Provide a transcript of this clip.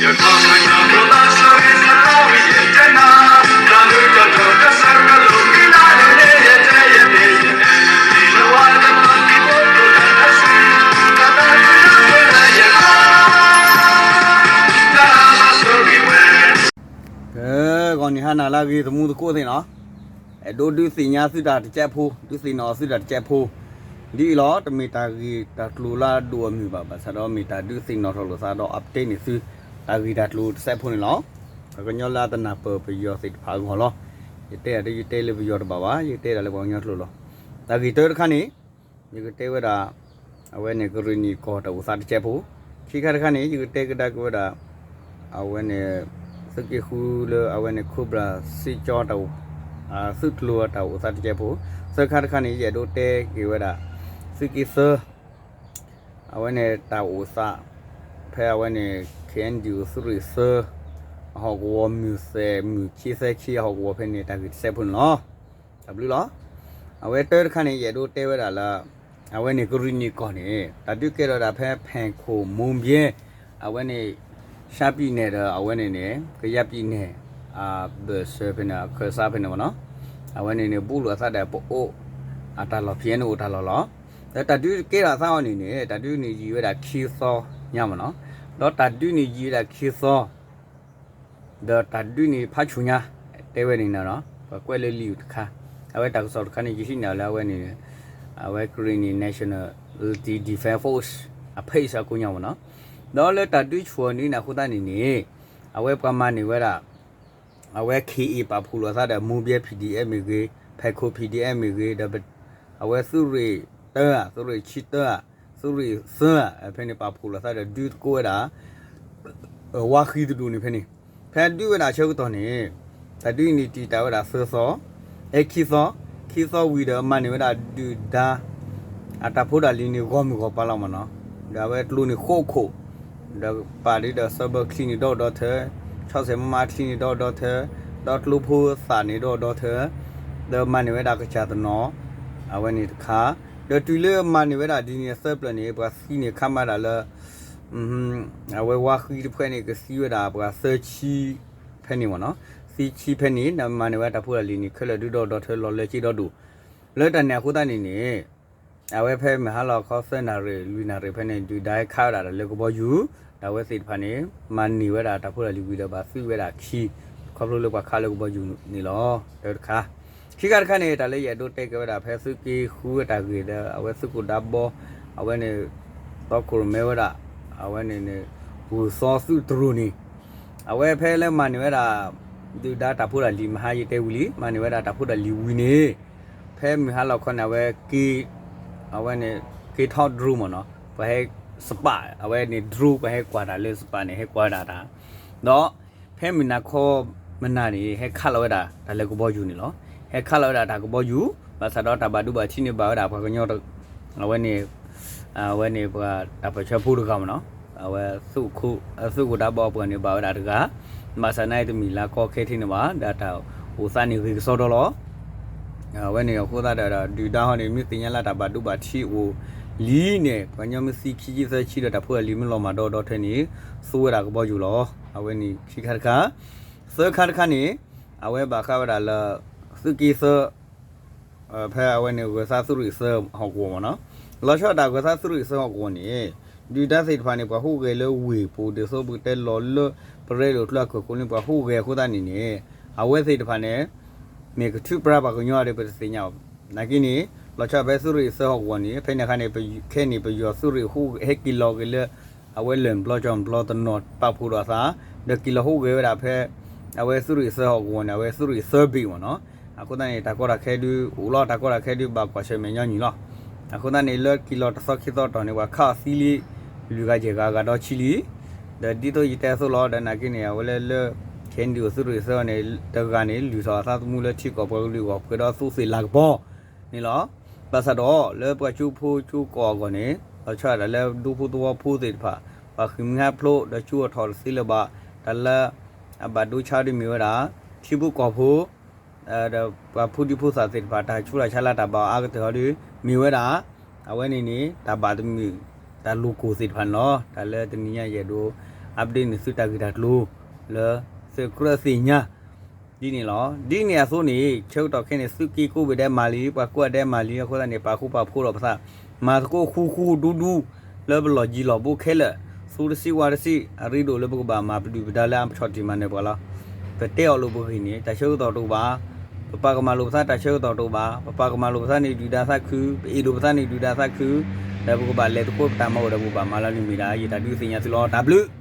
ကဲ ဂီၤနံၤဟါနၤလၢအဂ့ၤ သမူသကိးသ့ၣ်နီၤ, အဲၣ်ဒိးဒုးသ့ၣ်ညါသုတၢ်တကဲးဖိ, ဒုးသ့ၣ်နီၣ်သုတၢ်တကဲးဖိ, ဒ်အံၤလီၤ. တမ့ၢ်တၢ်ဂ့ၢ်တၢ်ကျိၤလၢအဒိၣ်အမုၢ်ဘၣ်, ဘၣ်ဆၣ်ဒီးမ့ၢ်တၢ်ဒုးသ့ၣ်နီၣ်ထီၣ်လိာ်သးဒီး update န့ၢ်သု တၢ်ဂ့ၢ်တၢ်ကျိၤတကဲးဖိန့ၣ်လီၤ. ပှၤကညီလၢအတနၢ်ပၢၢ်ပယီၤသ့ၣ်တဖၣ်အဂီၢ်လီၤ. ယတဲဒ်ယတဲလၢပယီၤတဘၣ်ဘၣ်, ယတဲဒၣ်လၢပှၤကညီကျိာ်လီၤ. တၢ်ဂ့ၢ်တၢတခါန့ၣ် ယကတဲဝဲဒၣ် အဝဲန့ၣ် ကရ့ၣ်နံၣ်ကီၢ်တၢ်အိၣ်သးတကဲးဖိ, ခံခါတခါန့ၣ် ယကတဲကဒါက့ၤဝဲဒၣ် အဝဲန့ၣ် သုးက့ဃုလၢအဝဲန့ၣ် Cobra စ့ကၠီတၢ်အိၣ်, သုးကျိၤတၢ်အိၣ်သးတကဲးဖိ, သၢခါတခါန့ၣ် ယအဲၣ်ဒိးတဲက့ၤဝဲဒၣ် သုးက့သၢ အဝဲန့ၣ်တၢ်အိၣ်သး ဖဲအဝဲန့ၣ် KNDO သုးရ့ၣ်သၢ အဟီၣ်ကဝီၤမုၢ်သဲးမုၢ်ခံသၢခံအဟီၣ်ကဝီၤဖဲန့ၣ် တၢ်ဂ့ၢ်တကဲးဖိန့ၣ်လီၤ. တၢ်ဘျုးလီၤ. အဝဲတၢတခါန့ၣ် ယအဲၣ်ဒိးတဲဝဲဒၣ်လၢ အဝဲန့ၣ် ကရ့ၣ်နံၣ်ကီၢ်န့ၣ် တၢ်ဒုးကဲထီၣ်ဝဲဒၣ်ဖဲ ဖဲၣ်ခိၣ် မိၢ်ဘဲ အဝဲန့ၣ် ရှမ်းပြည်နယ် ဒီးအဝဲန့ၣ်န့ၣ် ကယားပြည်နယ် အဘၢၣ်စၢၤဖဲန့ၣ် အခၢၣ်စးဖဲန့ၣ်မ့ၢ်နီၤ, အဝဲန့ၣ်န့ၣ် ဘူးလိာ်အသးဒီးပအိၣ်အတၢ်လီၢ် ဖဲန့ၣ်အိၣ်တၢ်လီၢ်လီၤ. ဒီးတၢ်ဒုးကဲထီၣ်အသးအီၤန့ၣ်န့ၣ် တၢ်ဒုးန့ၣ်ယံာ်ဝဲဒၣ်ခံသီညါမ့ၢ်နီၤ, ဒီးတၢ်ဒုးန့ၣ်ယံာ်ဝဲဒၣ်ခံသီ ဒီးတၢ်ဒုးန့ၣ်ဖးဆူၣ်ညါ တဲဝဲန့ၣ်နီၤ, ပှၤကွဲးလၢလံာ်တခါ, အဝဲတၢ်ကစီၣ်တခါန့ၣ် ယဟံးန့ၢ်အီၤလၢအဝဲန့ၣ် အဝဲ Karenni Nationality Defense Force အ page အကိးညါမ့ၢ်နီၤ, ဒီးလၢတၢ်ဒုးဆူၣ်အီၤန့ၣ်န့ၣ် အဃိသတးန့ၣ်န့ၣ် အဝဲပှၤမၤန့ၢ်ဝဲဒၣ် အဝဲ K A ပာ်ဖှိၣ်လိာ်သးဒီး မိၢ်ဘဲ P D F မ့ၢ်ဂ့ၤ, ဖဲၣ်ခိၣ် P D F မ့ၢ်ဂ့ၤ, ဒီး အဝဲသုးရ့ၣ်တၢဧါ, သုးရ့ၣ်ဆံတၢဧါ, သုးရ့ၣ်သၢဧါ, ဖဲန့ၣ်ပာ်ဖှိၣ်လိာ်သးဒီးဒုးသကိးဝဲဒၣ် ဝါဃံတဒူၣ်န့ၣ်ဖဲန့ၣ်, ဖဲဒုးဝဲဒၣ်အဆၢကတီၢ်န့ၣ် တၢ်ဒုးန့ၣ်တံာ်တာ်ဝဲဒၣ်သၢသီ, အဲခံသီ, ခံသီဝံၤဒီးမၤန့ၢ်ဝဲဒၣ်ဒုၣ်ဒါ အတၢ်ဖိတၢ်လံၤန့ၣ်ဂီၢ်မုၢ်ဂီၢ်ပၤလီၤမ့ၢ်နီၤ, ဒီးအဝဲကျိန့ၣ်ဃိးခိၣ်, ဒီးပာ်ဒုးဒီး cyber ချံန့ၣ်ဒီဒူၣ်ဒီထၢ, ဆီဆဲးမါမါချံန့ၣ်ဒီဒူၣ်ဒီထၢ, ဒီးကျိဖိသၣ်န့ၣ်ဒီဒူၣ်ဒီထၢ, ဒီးမၤန့ၢ်ဝဲဒၣ်ကစၢ်တနီၤ, အဝဲန့ၣ်တခါ, ဒီးတုၤလၢမၤန့ၢ်ဝဲဒၣ်ဒ်န့ၣ်အသၢပျၢၤန့ၣ် ပှၤသံန့ၣ်ခါမၤဒၣ်လၢ အဝဲဝါဃံတဖုန့ၣ် ကသံဝဲဒၣ်ပှၤသၢဆံဖဲန့ၣ်မ့ၢ်နီၤ, သံဆံဖဲန့ၣ် ဒီးမၤန့ၢ်ဝဲတၢ်ဖိတၢ်လံၤန့ၣ် ခဲလၢာ်ဒုးဒီဒူၣ်ဒီထၢလီၤလၢက့ဒီဒူၣ်, လၢတၢ်န့ၣ်အဃိသတးန့ၣ်န့ၣ် အဝဲဖဲမုၢ်ဟါလီၤခီသၢနၣ်ရံၣ် လွံၢ်နၣ်ရံၣ်ဖဲန့ၣ် ဒုၣ်ဒါခးဝဲဒၣ်တၢ်လၢကဘီယူၤ, ဒီးအဝဲသ့ၣ်တဖၣ်န့ၣ် မၤန့ၢ်ဝဲဒၣ်တၢ်ဖိတၢ်လံၤဝံၤဒီးဘၣ်သံဝဲဒၣ်ခံ, ခီဖျိလၢပှၤခးလၢကဘီယူၤန့ၣ်လီၤ. တၢတခါ, ခံခါတခါန့ၣ် တၢ်လၢယအဲၣ်ဒိးတဲက့ၤဝဲဒၣ်ဖဲသုးက့ဃုအတၢ်ဂ့ၢ်ဒီး အဝဲသုးခိၣ်ဒါဘီ အဝဲန့ၣ် သီခိၣ်ရိၣ်မဲဝဲဒၣ် အဝဲန့ၣ်န့ၣ် ဂုၢ်သီသုးတရိၤန့ၣ် အဝဲဖဲလၢမၤန့ၢ်ဝဲဒၣ် ဒုၣ်ဒါတၢ်ဖိတၢ်လံၤ မဟါယတဲဝံၤလံ မၤန့ၢ်ဝဲဒၣ်တၢ်ဖိတၢ်လံၤဝံၤန့ၣ် ဖဲမုၢ်ဟါလီၤခီန့ၣ် အဝဲက့ၤ အဝဲန့ၣ် က့ၤထီၣ် drone မ့ၢ်နီၤ ပှၤဟဲ spy အဝဲန့ၣ် drone ပှၤဟဲကွၢ်တၢ်လၢ spy န့ၣ် ဟဲကွၢ်ဝဲဒၣ်တၢ် ဒီး ဖဲမုၢ်နၤခီမနၤန့ၣ် ဟဲခးလီၤဝဲဒၣ်တၢ်လၢကဘီယူၤန့ၣ်လီၤ. ဟဲခးလီၤဝဲဒၣ်တၢ်ကဘီယူၤ ဘၣ်ဆၣ်ဒီးတၢ်ဘၣ်ဒိဘၣ်ထံးန့ၣ် ဘၣ်ဝဲဒၣ်ပှၤကညီ အဝဲန့ၣ် အဝဲန့ၣ်ပှၤတၢ်ပၢၢ်ဆၢဖိတဂၤမ့ၢ်နီၤ အဝဲ သုးခိၣ်ဒါဘီပှၤန့ၣ် ဘၣ်ဝဲဒၣ်တဂၤ ဘၣ်ဆၣ်နာ်အံၤတမ့ၢ်လၢကီခဲထံးန့ၣ်ဘၣ် ဒီးတၢ်အိၣ်သးန့ၣ်ဂ့ၤကစီဒီလီၤ. အဝဲန့ၣ်အဃိသတးဒီး ဒုၣ်ဒါဟီန့ၣ် မ့ၢ်သ့ၣ်ညါလၢတၢ်ဘၣ်ဒိဘၣ်ထံးအိၣ်လံန့ၣ် ပှၤကညီမ့ၢ်သံခံဆံသၢဆံဒီးတၢ်ဖိတၢ်လံၤမ့ၢ်လီၤမၢ်ဒီဒီထၢန့ၣ် သူဝဲဒၣ်ကဘီယူၤလီၤ. အဝဲန့ၣ်ခံခါတခါ သၢခါတခါန့ၣ် အဝဲဘၣ်ဃးဝဲဒၣ်လၢ သုးက့သၢ ဖဲအဝဲန့ၣ် ဂၢၤသးသုးရ့ၣ်သၢဟီၣ်ကဝီၤမ့ၢ်နီၤ လီၤဆီဒၣ်တၢ်ဂၢၤသးသုးရ့ၣ်သၢဟီၣ်ကဝီၤန့ၣ် ဒုၣ်ဒါသ့ၣ်တဖၣ်န့ၣ် ပှၤဟူးဂဲၤလၢဝ့ၢ်ပူၤ ဒ်သိးပကတဲလီၤလၢ ပရဲလိာ်ကျါခိၣ်ခိၣ်န့ၣ် ပှၤဟူးဂဲၤအဃိသတးန့ၣ်န့ၣ် အဝဲသ့ၣ်တဖၣ်န့ၣ် မ့ၢ်ကထုးပြါပှၤကညီဒီးပတသ့ၣ်ညါအီၤ နာ်က့န့ၣ် လီၤဆီဖဲသုးရ့ၣ်သၢဟီၣ်ကဝီၤန့ၣ် ဖဲန့ၣ်အခါန့ၣ် ခဲအံၤန့ၣ် ပယီၤသုးရ့ၣ်ဟူးဟဲက့ၤလီၤက့ၤလၢ အဝဲလၢၢ်ပျီကၠီပျီတနီၤပာ်ဖှိၣ်ဒီးအသး ဒီးက့ၤလီၤဟူးဂဲၤဝဲဒၣ်ဖဲ အဝဲသုးရ့ၣ်သၢဟီၣ်ကဝီၤန့ၣ် အဝဲသုးရ့ၣ်သၢဘ့ၣ်မ့ၢ်နီၤ အဃိသတးန့ၣ် တၢ်ကီတၢ်ခဲဒုးအိၣ်လီၤ တၢ်ကီတၢ်ခဲဒုးဘၣ်ကွၢ်ဆၢၣ်မဲာ်ညီနုၢ်လီၤ အဃိသတးန့ၣ် လၢက့ၤလီၤတသီခံသီတီၢ်န့ၣ် ပှၤခးအီၤသံလံ လွံၢ်ဂၤယဲၢ်ဂၤဂၤဒီဆံလံ ဒီးဒ်သိးယတဲအသိးလီၤ ဒီးနာ်က့န့ၣ် အဝဲလၢလၢ ခဲအံၤန့ၣ် သုးရ့ၣ်သၢန့ၣ် တဂၤန့ၣ် လုၢ်ထီၣ်အသးသမူလၢထံကီၢ်ပှၤကလုာ်အဂီၢ် ပှဲၤဒီးသူးသ့ၣ်လၤကပီၤန့ၣ်လီၤ. ဘၣ်ဆၣ်ဒီး လၢပှၤကၠိဖိကၠိကီၢ်အဂီၢ်န့ၣ် လီၤဆီဒၣ်တၢ်လၢဒူဖိသဝီဖိသ့ၣ်တဖၣ် ပှၤဃံးမုၢ်ဟါဖျိ ဒီးကၠိအထီၣ်တသ့လၢၤဘၣ် တၢ်လၢ အဘၣ်ဒိဆါဒ်မ့ၢ်ဝဲဒၣ် ထံဖိကီၢ်ဖိ ဒီးပှၤဖိဒံဖိသၣ်သ့ၣ်တဖၣ် တၢ်ဆူးတၢ်ဆါလၢတၢ်ဘၣ်အါကတၢၢ်ဟီဒ် မ့ၢ်ဝဲဒၣ် အဝဲန့ၣ်န့ၣ် တၢ်ဘၣ်တမုာ် တၢ်လိာ်ကိၢ်သ့ၣ်တဖၣ်န့ၣ်လီၤ. တၢ်လၢတနံၤညါယအဲၣ်ဒိး update န့ၣ်သုတၢ်ဂ့ၢ်တၢ်ကျိၤလၢသုကြၢးသ့ၣ်ညါ ဒ်န့ၣ်လီၤ. ဒ်န့ၣ်အသိးန့ၣ် ဆၢကတီၢ်ခဲအံၤန့ၣ် သုးက့ကိးဘ့ၣ်ဒဲးမၤလံ, ပှၤကိးဒဲးမၤလံ, အဃိသတးန့ၣ် ပာ်ဃူပာ်ဖိးလိာ်ပသး, မၤသကိးဃူဃူဒူဒူ လၢပလီၢ်ယံၤလီၢ်ဘူးခဲလၢာ်, သူတဆံးဝါတဆံး, အရ့ဒိၣ်လၢပကဘၣ်မၤပဒုၣ်ပဒါလၢအပဆီၣ်တံၢ်မၤနၢၤပှၤလီၤ. ပတဲအီၤလိာ်ပဂ့ၢ်န့ၣ် တၢ်ဆၢကတီၢ်တအိၣ်ဘၣ်, ပပာ်ကမၣ်လိာ်ပသးတၢ်ဆၢကတီၢ်တအိၣ်ဘၣ်, ပပာ်ကမၣ်လိာ်ပသးန့ၣ်ဒုၣ်ဒါသးခု, ပအ့ၣ်လိာ်ပသးန့ၣ်ဒုၣ်ဒါသးခု, ဒီးပကဘၣ်လဲၤသကိးပတၢ်မၤအိၣ်ဒီးပကဘၣ်မၤလီၤန့ၣ်မ့ၢ်ဒၣ် ယတၢ်ဒုးသ့ၣ်ညါသုလီၤ. တၢ်ဘျုး